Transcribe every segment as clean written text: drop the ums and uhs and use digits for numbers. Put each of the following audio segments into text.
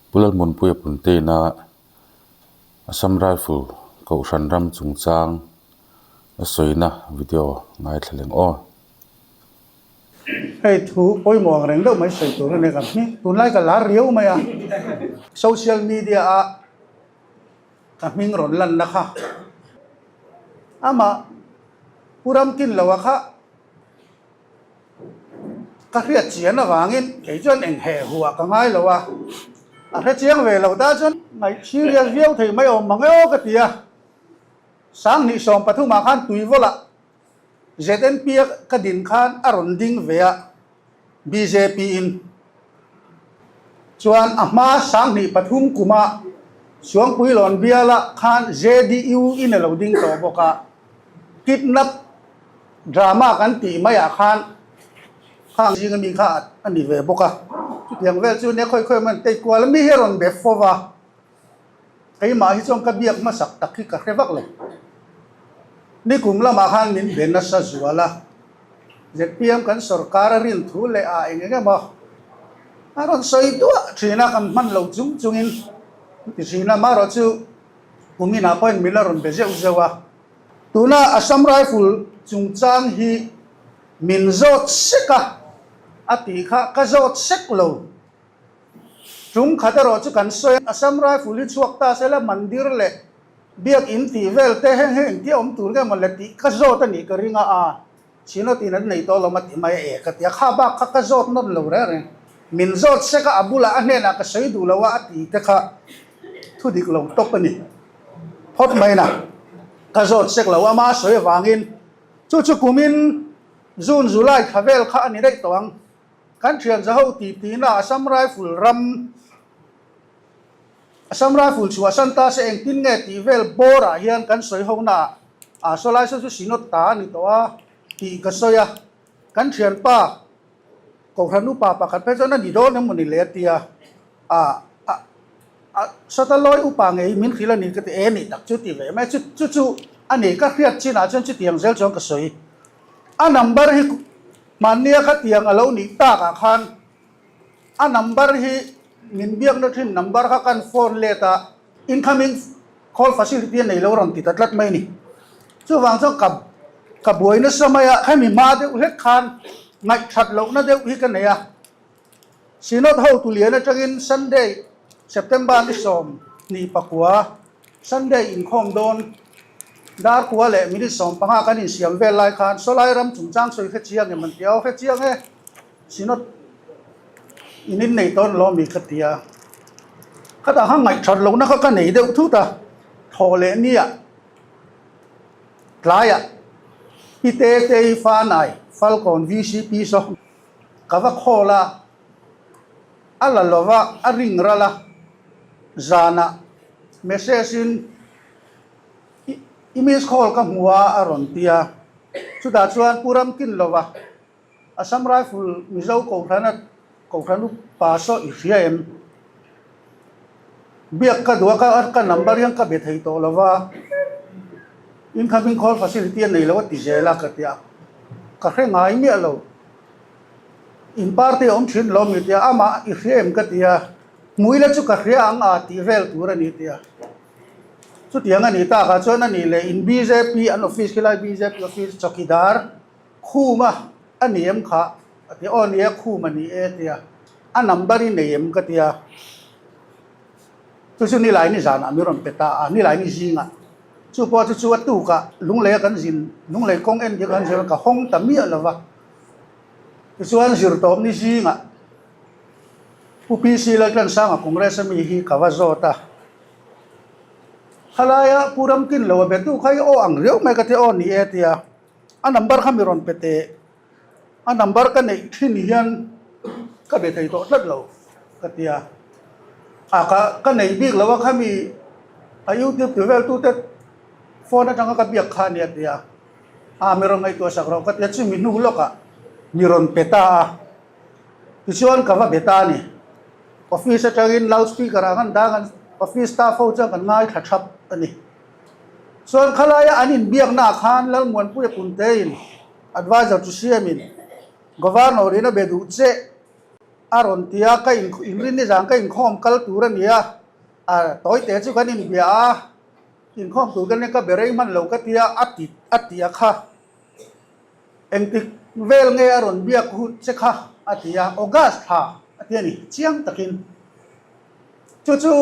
Pu Lalmuanpuia Punteina Assam Rifle Kohhran ram chungchang a sawina video ngaithla leng aw. Hei thu pawimawh ang reng deuh mai sawi tur a ni ka hming tunlai ka lar riau mai a social media a ka hming rawn lanna kha amah Pu Ramkinloa kha Ka hriat chian avangin kei chuan eng heh huah ka ngai lo a, a hre chiang ve lo ta chuan ngaih serious viau thei mai awm mang e aw ka ti a. 2013 ah khan Tuivawlah ZNP a ka din khan a rawn ding ve a, bjp in chuan a hma 2003 kuma Suangpuilawn bialah khan JDU in a lo ding tawh bawk a, kidnap Drama kan tih maiah khan khang zinga mi kha a ni ve bawk a, chutiang vel chu nia khawi khawi man tei kual a mi hi a rawn be fo va, keimah hi chuan ka biak hmasak tak hi ka hre vak lo. Nikum lamah khan min be nasa zual a, zpm kan sorkar a rin thu leh ah eng eng emaw a rawn sawi duah thin a, kan hman lo chung chungin ti thin a, amaherawhchu kuminah pawhin min la rawn be zeuh zeuh a. Tuna Assam Rifle chungchang hi min zawt sek a, a tih kha ka zawt sek lo. Tum khat erawh chu kan sawi a, Assam Rifle hi chhuak ta sela mandir leh biakin tih vel te heng heng engtia awm tur nge maw le tih ka zawt a nih ka ring a, a Chinotin an nei tawh lo ma ti mai a e ka ti a, kha bak kha ka zawt nawn lo reng reng. Min zawt sek a, a bulah a hnenah ka sawi duh lo a, a ti te kha thu dik lo tawp a ni. Phawt mai na, ka zawt sek lo ama a sawi avangin chu chu kumin June July thla vel kha a ni daih tawh ang. Kan thian zaho ti tina Assam Rifle ram Assam Rifle chhuah san ta se engtin nge tih vel bawrah hian kan sawi ho naah a sawlai saw chu Synod ta a ni tawh a tih ka sawi a, kan thianpa Kohhran upa pakhat phei chuan a ni dawn emaw ni le a ti a, a a a Satalawi upa ngei min hrilh a ni ka ti e nih tak chu ti ve mai chu chu chu a ni ka hriat chinah chuan chutiang zel chuan ka sawi. A number hi hmannia khatiang a lo nih takah khan A number hi min biakna thin number kha kan phone let a, incoming call facility a nei lo rawn ti ta tlat mai a ni. Chuvang chuan ka ka buai nasa mai a, hemi hma deuh hlek khan ngaihthat lohna deuh hi ka nei a. Synod hotu lian atangin Sunday September ni 24 Sunday inkhawm dawn dar kua leh minute 15 kan insiam vel lai khan sawlai ram chungchang sawi hre chiang em an ti a, aw hre chiang e. Synod in in nei tawn lo mi ka ti a, khatah khan ngaihthat lohna kha ka nei deuh thut a, thawh leh nia tlaiah Pi Te Tei Fanai Falkawn VCP saw ka va call a, a la lo va a ring ral a, zanah message in i miss call ka hmu a a rawn ti a, chutah chuan Pu Ramkin lo va. Assam Rifle Mizo Kohhrana Kohhran upa saw i hria em? Biak ka duh a, ka ka number hian ka be thei tawh lo va, incoming call facility a nei lo a ti zel a ka ti a, ka hre ngai miah lo. In party a awm thin lo mi tia, amah i hria em ka ti a, hmuila chu ka hria ang a tih vel tur a ni tia. Chutiang a nih takah chuan a nih leh in bjp an office khilai bjp office chawkidar Khum a, a ni em kha? A ti a, aw ni e, khum a ni e a ti a, a number i nei em ka ti a, chu chu nilai ni zanah min rawn pe ta a, nilai ni zingah chu pawh chu chu a tukah lunglei a kan zin, lunglei kawng en dik a kan zir a ka hawng ta miah lo va, tichuan zirtawp ni zingah Pu PC Laltlansanga Congress ami hi ka va zawt a, khalaia Pu Ramkinlo a be tu kha i aw ang riau mai ka ti a, aw ni e a ti a. A number kha mi rawn pe teh. A number ka neih thin hian ka be thei tawh tlat lo ka ti a. A ka ka nei bik lo a khami a youtube ti vel tute phone atanga ka biak kha a nia ti a. A mi rawn ngaihtuah sak rawh ka ti a chumi hnu lawkah mi rawn pe ta a. Tichuan ka va be ta a ni. Office atangin loud speaker ah khan dang an office staff ho chuan kan ngaithla thap a ni. Chuan khalaia an inbiaknaah khan Lalmuanpuia Puntein advisor chu siamin Governor in a be duh che. A rawn ti a, ka in inrin nizan ka inkhawm kal tur a ni a, a tawite chu kan inbia a, inkhawm tur ka nia ka be rei hman lo ka ti a, a ti a ti a kha. Engtik vel nge a rawn biak hu che kha a ti a, August thla a ti a ni chiang takin. Chu chu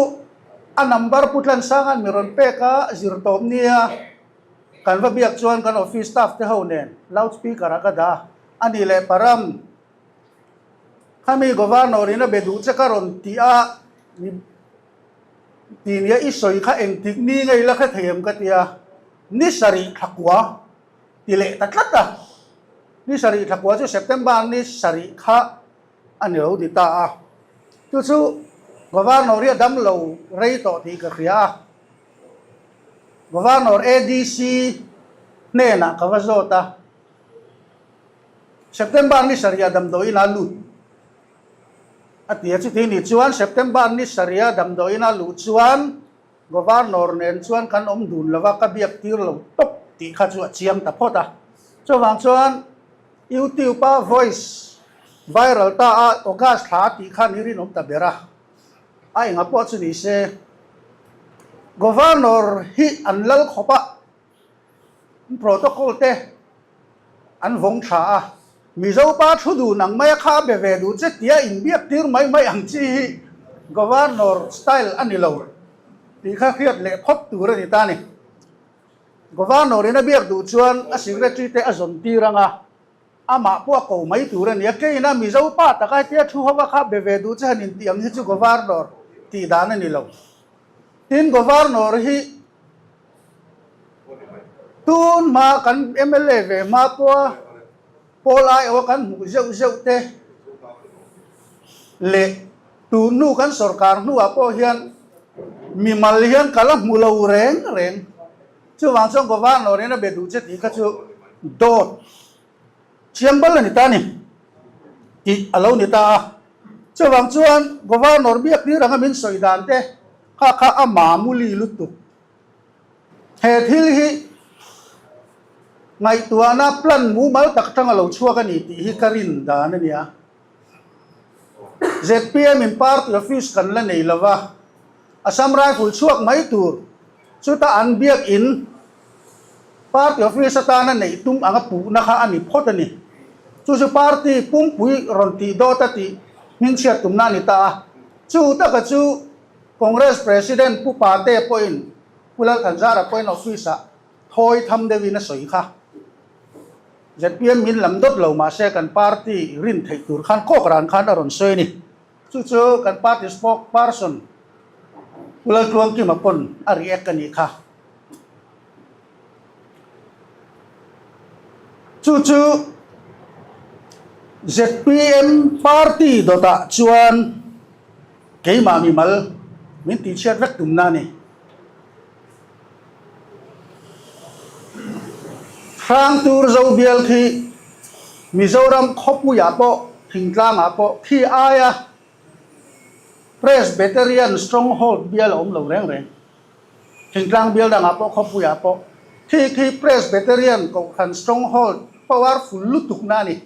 a number Pu Tlansanga'n mi rawn pek a, zir tawp nia kan va biak chuan kan office staff te ho nen loud speaker ah ka dah a, a ni leh Param. Khami Governor in a be duh che ka rawn ti a, ti nia i sawi kha engtik ni ngei la hre thei em ka ti a, ni sarih thla kua ti leh ta tlat a, ni sarih thla kua chu September ni sarih kha a ni lo ni ta a, chu chu Governor hi a dam lo rei tawh tih ka hria a, Governor ADC hnenah ka va zawt a. September ni sarih damdawiin a lut a ti a, chuti ni chuan September ni sarih damdawiin a luh chuan Governor nen chuan kan awm dun lo va, ka biak tir lo tawp tih kha chu a chiang ta phawt a. Chuvang chuan YouTube a voice viral ta a August thla a tih khan i rinawm ta ber a, a enga pawh chu ni se Governor hi an lal khawp a, Protocol te an vawng tha a, Mizo pa thu dun ang maia kha a be ve duh che tia inbiak tir mai mai ang chi hi Governor style a ni lo tih kha hriat leh phawt tur a ni ta a ni. Governor in a biak duh chuan a secretary te a zawn tir ang a, amah pawh a ko mai tur a ni a, keina Mizo pa taka hetia thu hova kha be ve duh che han intih ang hi chu Governor tih dan a ni lo. Tin, Governor hi Tun hma kan mla ve hma pawha pawl aiawh kan hmuh zeuh zeuh te leh tun hnu kan sorkar hnuah pawh hian mimal hian ka la hmu lo reng reng. Chuvang chuan Governor in a be duh che tih kha chu dawt chiang bal a ni ta a ni tih a lo ni ta a. Chuvang chuan Governor biak tir anga min sawi dan te kha kha a mamuli lutuk. He thil hi ngaihtuahna plan mumal tak atanga lo chhuak a ni tih hi ka rin dan a nia. Zpm in party office kan la nei lova, Assam Rifle chhuak mai tur chuta an biak in party office atana neih tum anga puhna kha a ni phawt a ni. Chu chu party pumpui rawn tih dawt a tih hmingchhiat tumna a ni ta a. Chu taka chu Congress President Pu Pate pawhin Pu Lalthanzara pawhin office-ah thawi tham deuhin a sawi kha. Zpm min lam dawt lo mahse kan party rin theih tur khan kawk ran khan a rawn sawi a ni. Chu chu kan party spokesperson Pu Laltluangkima pawn a react a nih kha. Chu chu zpm party dawtah chuan Keimah mimal min tihchhiat vek tumna a ni. Hrangtur Zobial khi Mizoram khawpuiah pawh thingtlangah pawh khi aia Presbyterian stronghold bial a awm lo reng reng. Thingtlang bial dangah pawh khawpuiah pawh khi khi Presbyterian kohhran stronghold powerful lutukna a ni.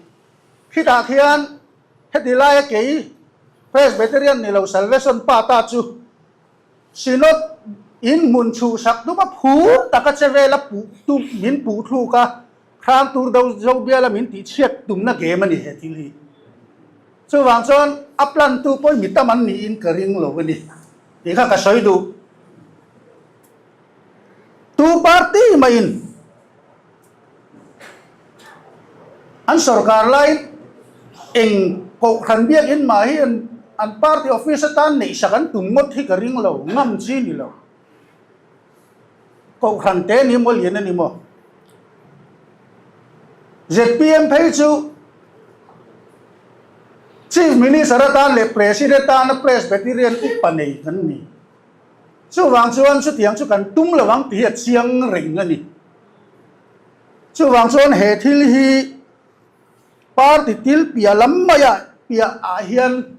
Khitah khian heti laia kei Presbyterian ni lo Salvation pa ta chu Synod in hmun chhuhsak dup a phur taka che vela puh tum min puh thluk a, hrang tur do zo biala min tihchhiat tumna game a ni he thil hi. Chuvang chuan a plan tu pawh mi tam an niin ka ring lo a ni tih kha ka sawi duh. Tu party maiin An sorkar laiin eng kohhran biakinn mah hi an party office atan neihsak an tum ngawt hi ka ring lo, ngam chi ni lo. Kohhran te ni maw lian a ni maw? Zpm phei chu Chief Minister atan leh President atana Presbyterian upa nei kan ni. Chuvang chuan chutiang chu kan tum lo ang tih hi a chiang reng a ni. Chuvang chuan he thil hi party til piah lam maiah piah ah hian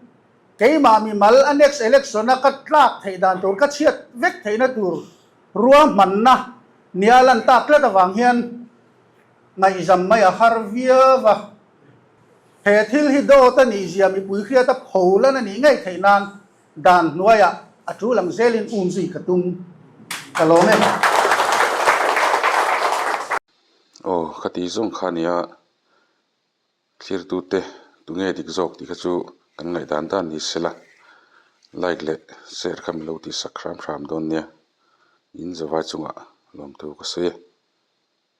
keimah mimal a next election a ka tlak theih dan tur, ka chhiat vek theihna tur ruahmanna nia lan tak tlat avang hian ngaihzam mai a har viau a. He thil hi dawt a nih zia mipui hriata pholan a nih ngei theih nan dan hnuaiah a tul ang zelin um zui ka tum ka lawm e. Aw ka ti zawng kha nia thlirtute tunge dik zawk tih kha chu kan ngaihdan dan ni sela like leh share kha min lo tihsak hram hram dawn nia in zavai chungah lawmthu ka sawi e.